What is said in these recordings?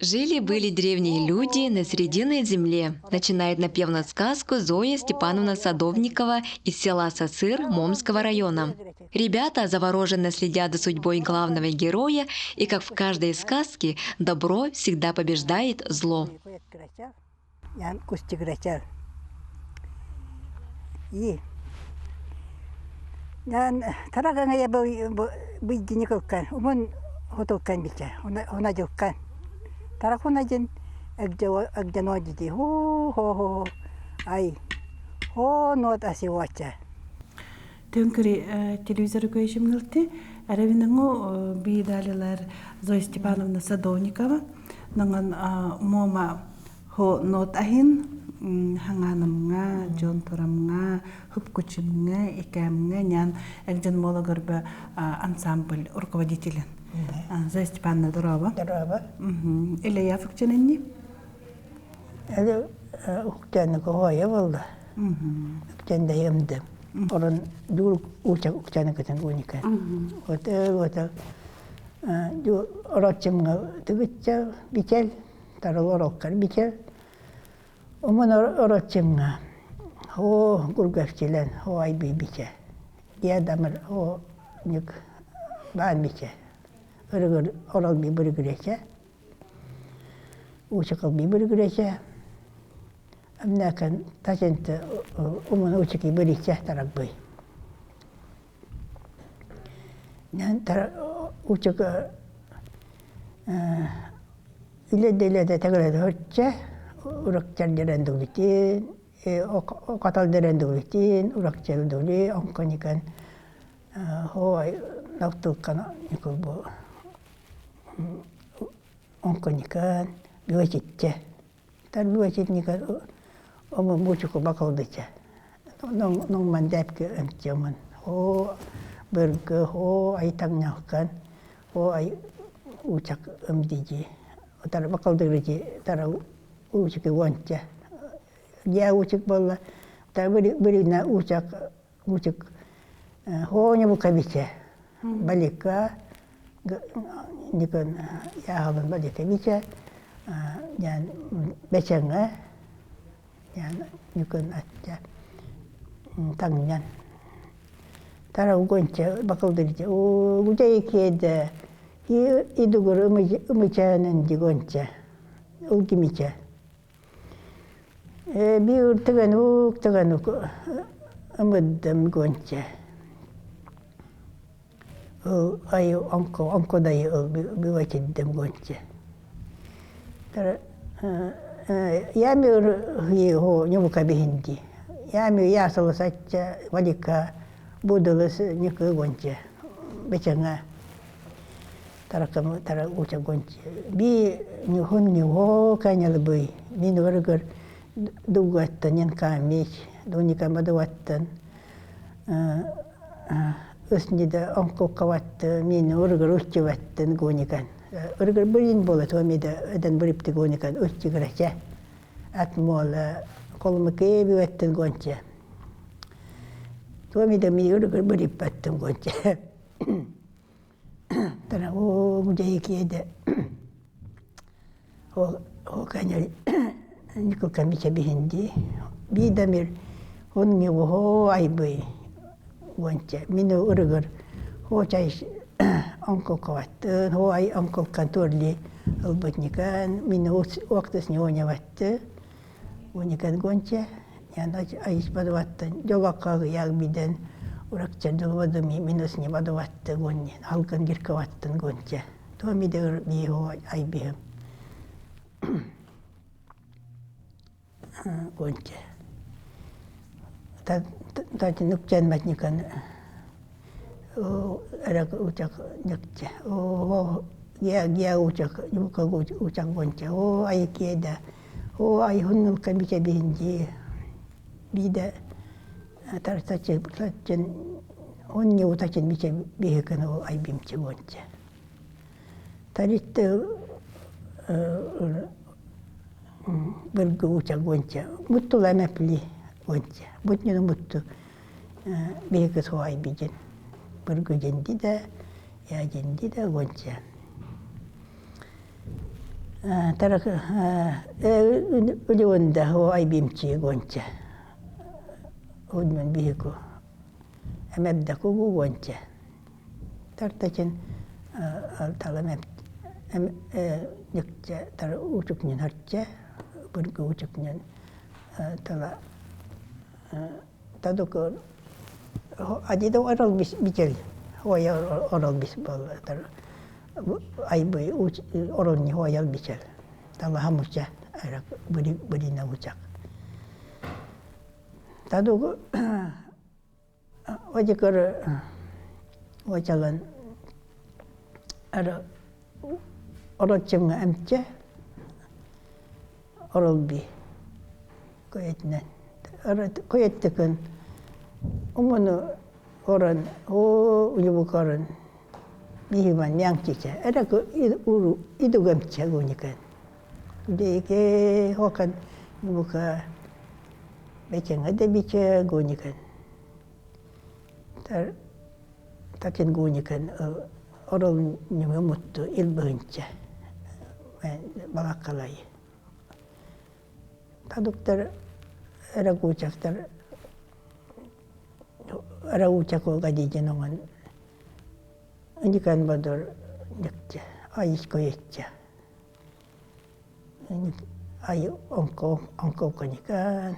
Жили-были древние люди на Срединной земле, начинает напевно сказку Зоя Степановна Садовникова из села Сасыр Момского района. Ребята завороженно следят за судьбой главного героя, и, как в каждой сказке, добро всегда побеждает зло. Төҥкүри телевизор көйшімгілті әрәвиніңу бейдалилар Зоя Степановна Садовникова наңан мома хо нот ахин хаңанымга жон турамга хыпкучымга икәмга нян элжен мола көрбө ансамбль руководителен Зоя Степановна дорова. Дорова. Эле яфыкчененни? Әлі үктәнік оғайы болды. Үктәнде емді. Орын дур учак үктәнікітін уника. Ота ота ду оротчымга тыгытча бичел, тарыл ороккар бичел. Омон оротчымга хо гургавчилен хо айби биче. Диадамыр хо ник баан биче. Ырыгыр орол би бүрүгүрече. Учакал би бүрүгүрече. Амнакан таченте умун учаки бүрүче таракбый. Нан тара учак иледе-иледе тегеледе хөрче уракчар дерен дугутин окатал дерен дугутин уракчар дули онконикан хоай нафтылкана никул бу онконикан бюэтитте тар бюэтитникан омо мучуку бакалдыча нong нong мандапки эмтеман хо быргы хо айтаңнахкан хо ай учак ымдiji тара бакалдырыжи тара учаки уонча я учак болла та бирина учак учак хоня букабиче балика никон яхалын балика биче ян бечеңе ян никон атча таңнян тара угонча бакалдырыжи о гужай кеде идугур ымычаанын дигонча улгимиче биур тыган ук тыган ук ымыддым гонча ай онко онко дай бивачиддем гонча тара ями хо нюбука бихинди ями ясылысачча валика будылыс никы гонча бечеңа таракам тара уча гонча би нюхун нюхо канялбый мин варгар дугаттан нен камич дуника мадуаттан өсниде онкоккаватты мин ургар уччубаттын гуникан ургар бурин бола туамида эден бурипти гуникан уччуграча ат мола колмыке биваттын гонча туамида ми ургар буриппаттын гонча тара о мужайкиеде о о каняли нико камича бихинди бидамир хонги хо айбый гонча мину ургар хо чай онкокаваттын хо ай онкоккан турли ылбытникан мину уактыс нионяватты уникан гонча ян айышбадываттын жолаккагы ягбиден уракча дулбадыми минус не бадыватты гонни алкан гиркаваттын гонча туамидер би хо айбихым гонча та нукчан эрак учак ныкча о гиа гиа учак нука учак гонча о ай кеда о ай хуннул камича бихинди бида тарсачы тачын онни утачын биче бихикэн о ай бимче гонча таритте быргы учак гонча муттула мэпли гонча бутнину мутту. Биһиги суһайбидин быргыдьинди да ядинди да гонча тарак үлүөнда хо айбимчи гонча удман биһику эмэбдаку гонча тартачин талам нүкчэ тар учукнин харча быргы учукнин тала Тадук адида орол бичел хоя орол бис боллатар айбы орол не хоял бичел тала хамуча ара бури бурина учак тадук одикор очалан ара оролчымга эмче орол би көйетинен көйеттикин умуну орон оо уйубукорон биһиман няңчича эра уру идугамча гуникан деке хокан бука беченга де биче гуникан тар такен гуникан орол нюме мутту илбыһынча балаккалай Тадуктар эрагуучактар эрагуучакуга дииден оҥон иникан бодор дьэкчэ айискоечча ай онко онкоконикан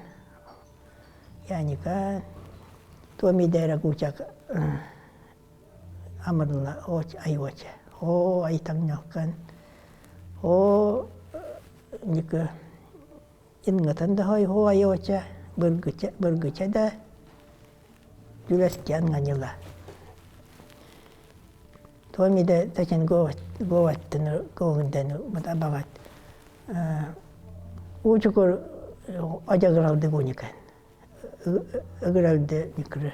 яникан туомида эрагуучак амырла оч айуоча оо айтаҥньалкан оо ника ингатан да хой хоо айуоча быргыча быргыча да түлэскиан ҥаньыла туомида тачан гооваттыны гоогундану мат уучукур ажагыралды гуникан ыгыралды никры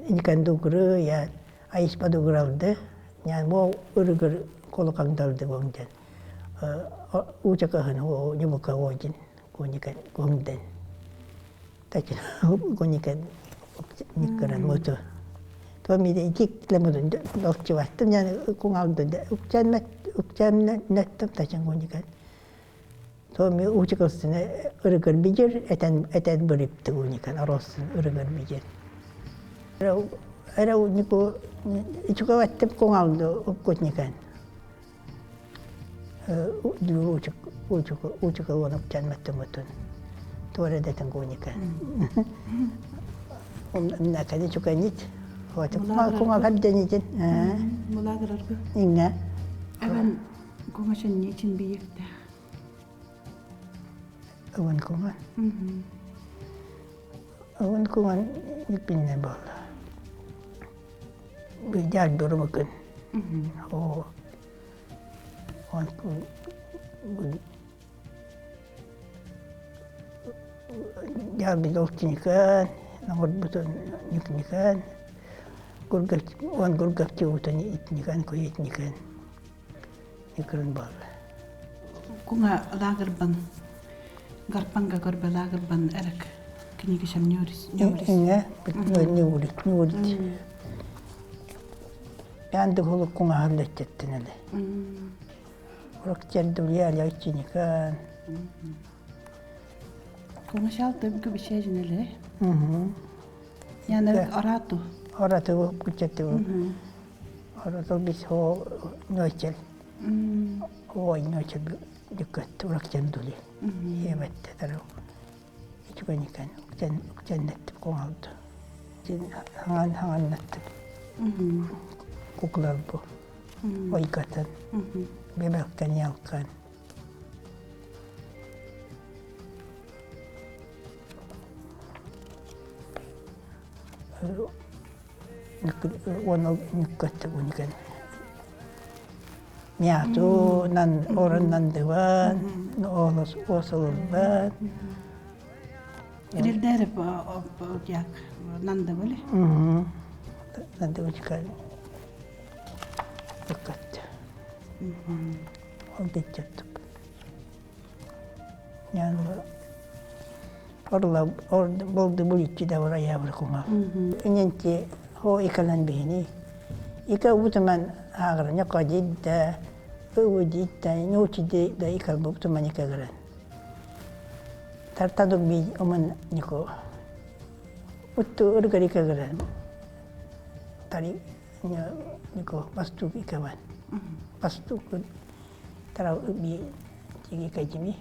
никандугры я айыспадугыралды нян мо ырыгыр колокаңдалды гоңден уучакаһын о нюбука оожин гоникан гоңден тачин гоникан никкыран муту туомиде итик лемудун долчубаттым ян куңалды укчанмат укчаннаттым тачин гоникан Туоми уучукылсыны ырыгыр бидир, этен этен бырыпты уникан ороссын ырыгыр бидир. Эра нику ичукаваттып куңалды уккутникан. Учук учук учук уонук чанматтымутун. Туора дэтен гуникан. Мна чуканит. Вот куңал хабденитин. Мулагыраргы. Инга. Эвен куңашын нечин биекте. Ыван куҥан. Ыван куҥан иппинне буолла. Быдьаал дурумукун. Оо. Он дьаалбит олтиникаан, оҥорбутун никникаан, он гургапти уутун итникаан куйетникаан икрын буолла. Куҥа лагербан гарпанга көрбө лагербан эрек книгишем нюрис нюрис. Инге нюрит нюрит. Янды хулук куҥа халлеттеттинеле. Урак чердулия лячиникан. Куҥа шал төбүкү бичээжинеле. Яна арату. Арату кучетту. Арату бис хо ночел. Ой ночел диккат урак чердули. Ебетте тару. Ичуганикан уктен уктеннеттип куҥалды. Хаҥан хаҥаннаттып. Куклар бу. Ойкатын. Бебектен ялкан. Уонна нүккөттө уникан. Мяту нан орон нандыбан, олос осолулбан. Ирилдери як нандыбылы. Нандыбычка нүккөттө. Ол битчеттүп. Ян Орла болду буличчи да урайабыр куңа. Иненти хо икалан бихини. Ика утуман агырня кадидда, уудидда, нучиди да икал бутуман икагыран. Тартадук би оман нико. Утту ыргар икагыран. Тари нико бастук икаван. Бастук тарау би тиги кajimi.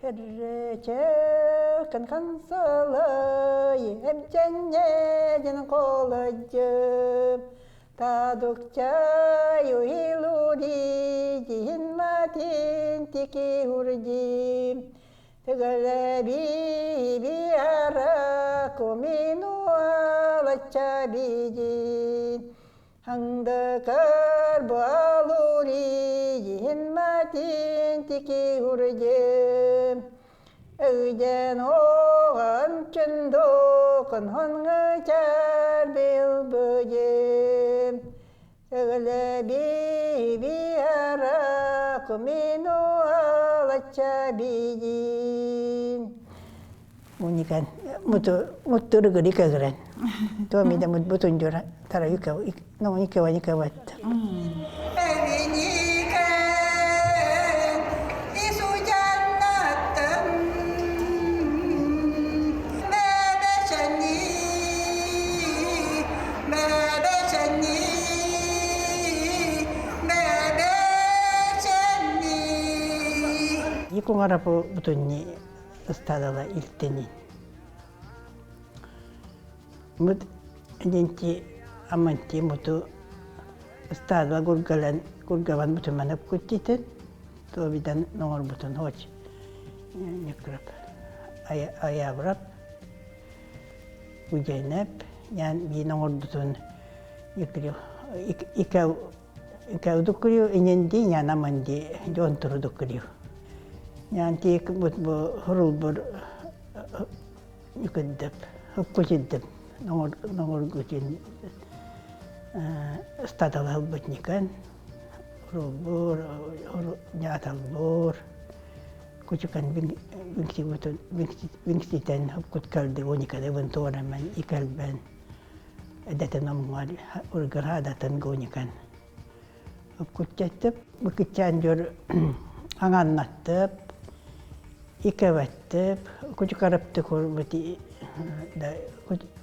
Эрречеккен хансалай, эмченнеден колоджым, Тадукчаю илури, жиһин матин тики хурджим, Тыгалаби биара кумину алача bijin, Хаңдакар буалури, жиһин матин тики хурджим, Өйден оған чындоқын хонғы чар билбүдем. Тыгылы биара кумину алача бидин. Уникан муту муттургы дикагран. Туомида мут бутун жора тара юка no ика ика ватта. Икуңарапу бутунни ыстадала илтенин. Мут денти аманти муту ыстадала гургалан гургаван бутуманап куттитен тобидан ноңор бутун хоч некрап аябрап уджайнап ян би ноңор бутун некрио ика ика дукрио иненди ян аманди жонтуру дукрио. Ян тик бут бу хурул бур юкдеп хуккучидеп ноңор ноңор гутин стадала бутникан хурул бур нятал бур кучукан бинкси бутун бинкситен хуккут калды уникада бунтуорамен икалбен эдетен омуар ургар хадатан гуникан хуккутчаттып букитчан жор аңаннаттып икәвәттеп кучукарапты курбути да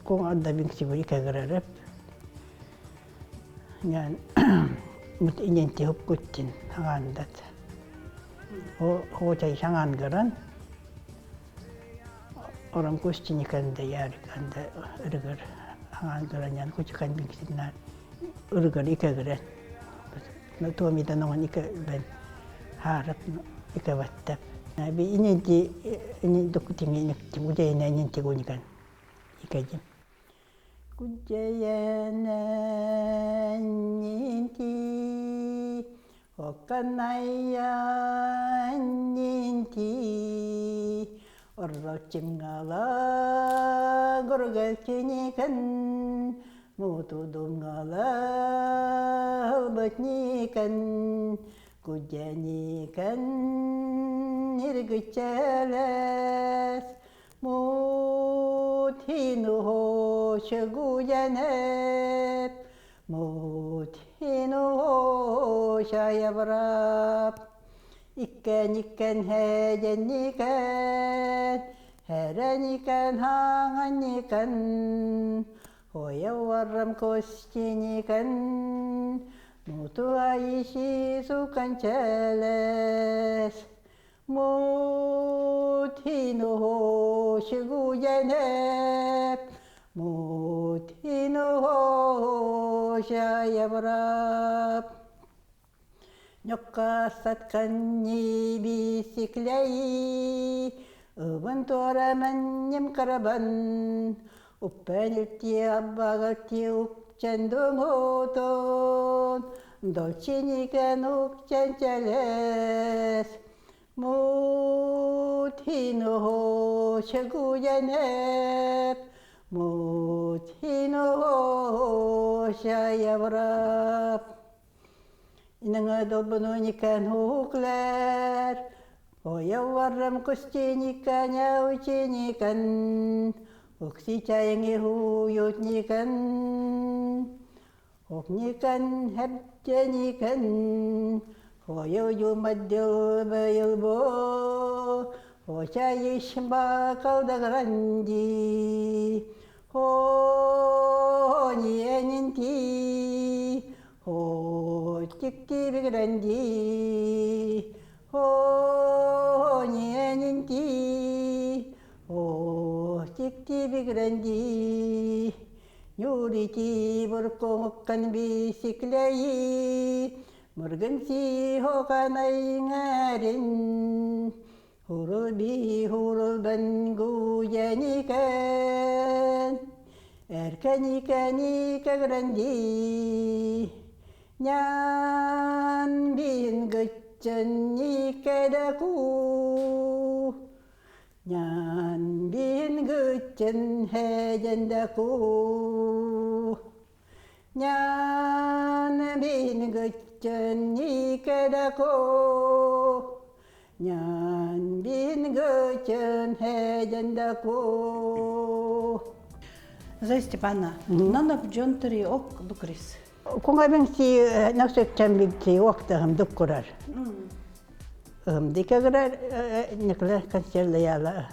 куң анда бинкси бу икәгәрәп ян мут иненти хуккуттин аңандат хо хо чай шаңан орам кустиниканда яриканда ыргыр аңан гыран ян кучукан бинксиннар ыргыр икәгәрән туомида ноңон икәбен хаарап икәвәттеп би иненти ини дукутинги никти удейна иненти гуникан икәжим куджеянаннинти окканайяннинти орлочингала гургалчиникан мутудунгала албатникан куджаникан иргичелес мутину хошгуянеп мутину хошаябрап иккен иккен хедженникен хереникен хаңанникен хояваррам костиникен муту айши суканчелес мутину хошгуянеп мутину хошаябрап Ньокка сатканни бисиклей, ыбын туораменним карабан, уппенилти аббагалти укчендумутун, долчиникен укченчелес, мутину хошгуянеп, мутину хошаябрап. Инаңа долбунуникан хуклар, Ояварам кустениканя ученикан, Уксичаянги хуютникан, Окникан хепченикан, Хоёю маддил бо, Очаишба калдагранди, Хо ниэнинти, Хо тикти бигранди, Хо ниэнинти, Хо тикти бигранди, Нюрити буркоңуккан бисиклэйи, Мургынси хоканайңарин, Хурул би хурул бен гуяникен, Эркеникени кэгрэнди, Нян бин гытчен никедэку, Нян бин гытчен хэдэндэку, Нян бин гытчен никедэку, Нян бин гытчен хэдэндэку. Зоя Степановна, нана бджонтери ок дукрис. Кунга си насөкчен бигти октахым дуккурар. Дикаграр никла консервлаяла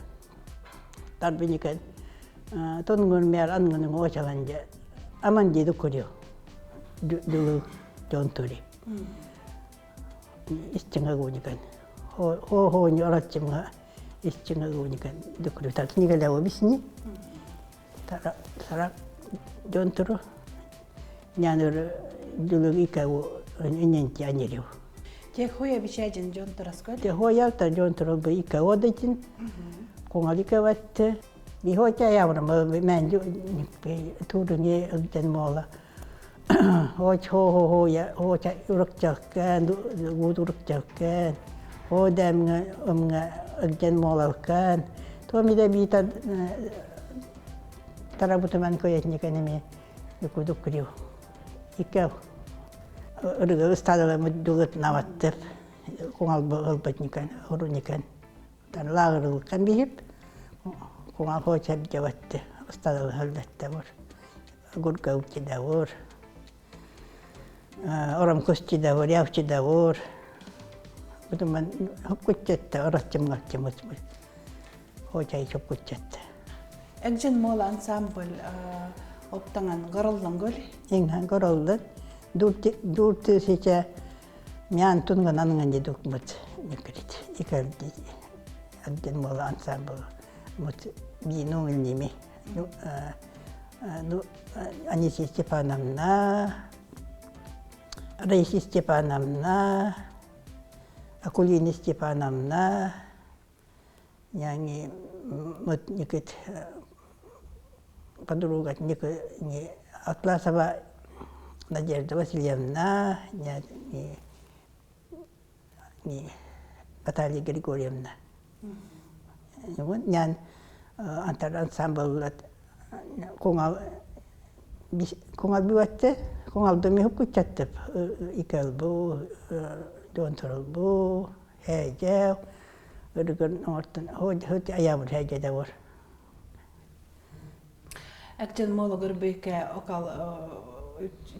тарбиникен тонгун мэр ангының очаланжа аман ди дуккурио дулу донтури. Истиңа гуникен. Хо хо хо ни оратчимга истиңа гуникен дуккурио. Тар книгалава бисни. Тара тара донтуру няныр дулу икау иненти анирю. Те хоя бичажин донтураскол. Те хоя та донтуру бу икау одытин. Конгалика ватте. Би хотя явна мен туурungi ыгден мола. Хоч хо хо хо я хо ча уракчаккан гуд уракчаккан. Хо дэмнга ымга ыгден молалкан. То миде бита тарабутуман коятниканеми юкудуккриу. Иккав ырыга ыстадала дугут наваттып куңал ылбатникан хуруникан. Тан лагырылкан бихип куңал хо чабжаватты ыстадала хөлләтте бор. Гурка укчида бор. Орам кустида бор, явчида бор. Бутуман хопкутчатта оратчымгатчымыт. Хо чай хопкутчатта. Экжен мол ансамбль оптаңан гороллон гол. Инхан гороллон. Дурти сича мян тунган анган дукмут никрит. Икалди адден мол ансамбль мут бинунгними. Ну, Анисия Степановна, Раиса Степановна, Акулина Степановна, yani мут никит подруга не Атласова Надежда Васильевна, не, не, не Наталья Григорьевна. Нян антар ансамбль куңал куңал биватты, куңал доми хуккутчаттып, икел бу, донторол бу, хәҗәв, ыргын ортын, ход аябыр хәҗәдә бар. Эктен мола гөрбейке окал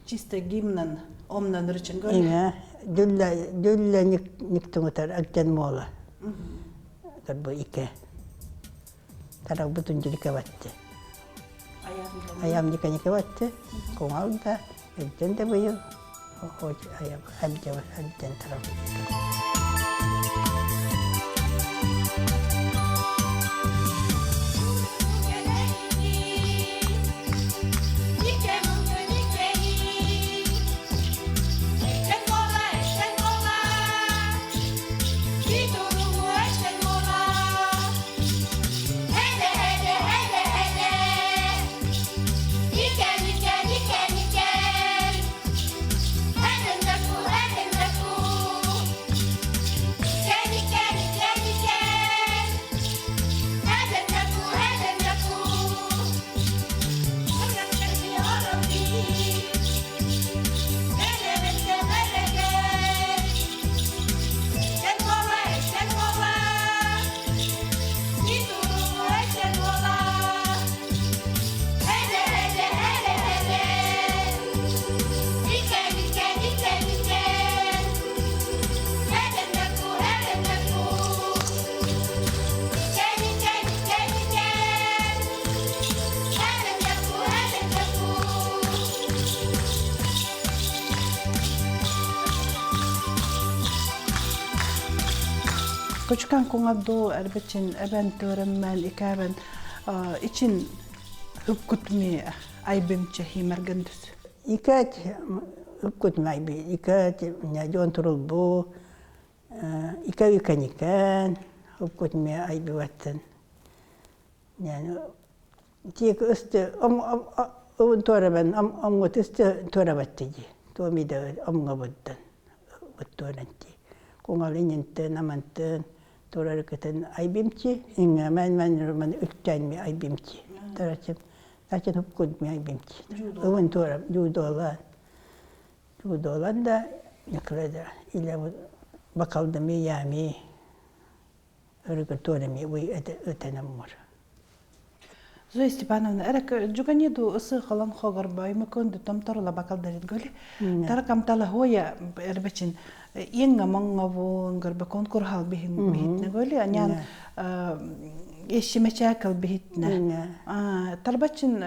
чисто гимнан омнан рычын гөл. Инга дүллә дүллә ник никтуңутар актен мола. Гөрбө ике. Тарак бутун жилike батты. Аям ника ника батты. Куңал да, элден де быйыл. Хож аям әбдә әбдән тарак. Кучкан куңадду эрбечин эбен төрөммән икәбен ичин хыпкутми айбимче химергендүс. Икәт хыпкутми айби икәт дьон турулбу икә үкәникән хыпкутми айбиваттын. Тиек өстө ом туорабан омгот өстө туорабаттыги. Туомида омга буддан буттуоранти. Куңалининтен амантын турарыкытын айбимчи инга мен мен мен үктәнми айбимчи. Тарачым тачын хупкудми айбимчи. Ывын туора жуудолан. Жуудолан да никледа иле бакалдами ями өрүгөр туорами уй өтенеммор. Зоя Степановна, эрек жуганиду ысы халан хогар бай мөкөнду томторла бакалдарит голи. Таракамтала хоя эрбечин иңга маңга горбе конкурхал бихин бихитне голи. Анян эшимечакал бихитне. Тарбачин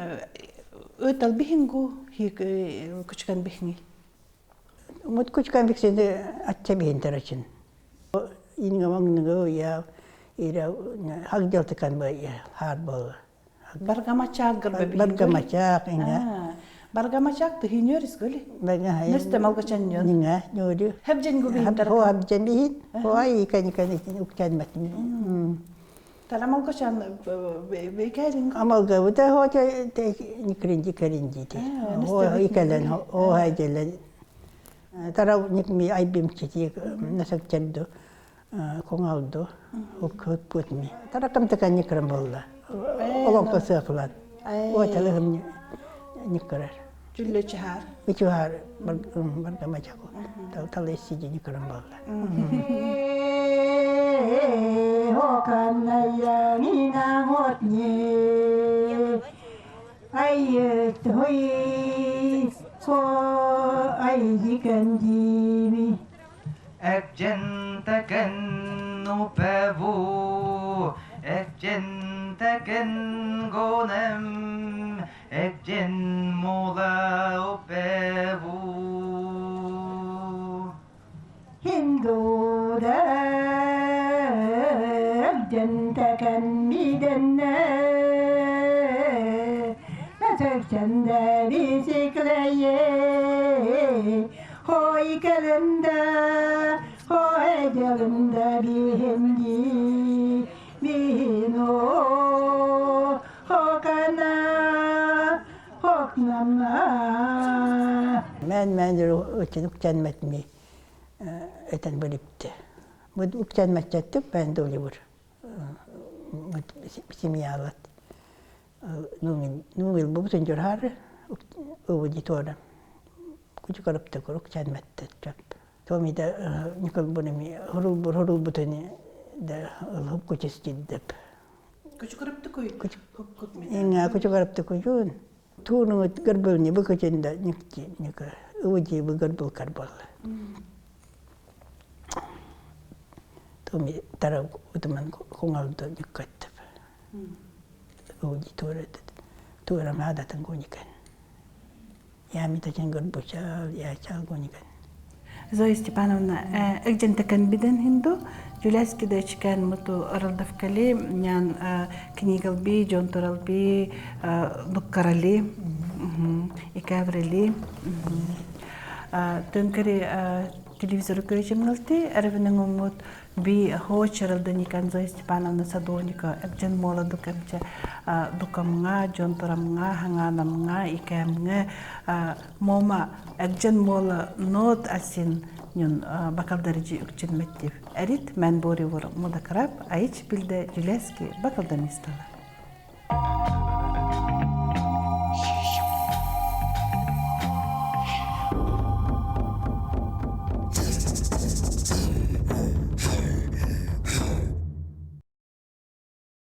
өтал бихингу күчкән бихинги. Мут күчкән бихсенде атча бихин тарачин. Инга маңныгы я ира хагдалтыкан бай хар бол. Баргамачак горбе бихин. Баргамачак инга. Баргамачак тыхинёрис голи. Несте малгачан нён. Нинга нёрю. Хабжен губин тар. Хо хабжен бихин. Хо ай икан икан икан уктан мат. Тара малгачан бекерин. Амалга бу да хо те никринди каринди те. Хо икален хо хайделен. Тара никми айбим чити насак чадду коңалду хуккутми. Тара камтакан никрам болла. Олонко сыаклан. О талыгым никрар. Жүлле чахар. Бичухар баргамачаку. Тал тал сиди никрам болла. Эпжентекен упеву, эпжентекен гонем, эпжен мола упеву. Hinduda эбжентекен биденне Nasakçanda bisikleye Hoy kalında Hoy calında bihindi Bihino Hokana Hoknama Мен мен өтен үктенметми этен бөлүптү. Бу үктенметчеттик мен доливур. Семьялат. Нунгил бу бутун жорхар аудитория. Кучу карапта курук чанматта чап. Томида никол бунами хурул бур хурул бутуни да хып кучестиддеп. Кучу карапта куй. Инга кучу карапта куйун. Туунуңут горбылни быкычында никти ника уди бы горбыл карбал. Томи тара утуман куңалды никкаттып. Аудитория туурам адатын гоникен. Я митачен горбучал, я чал гоникен. Зоя Степановна, эгжентекен биден хинду, Жүләски дечкен муту аралдафкали, нян книгалби, жон туралби, луккарали, икаврели. Төнкери телевизор көрөчемгалти, әрвенең оңот би хоочаралда никан Зоя Степановна Садоника, эбжен мола дукамча дукамга, жон турамга, ханганамга, икәмгә, мома эбжен мола нот асин нюн бакалдарыжы үкчен меттив. Әрит мән бори вор мудакрап, айч билде жүләски бакалдан истала.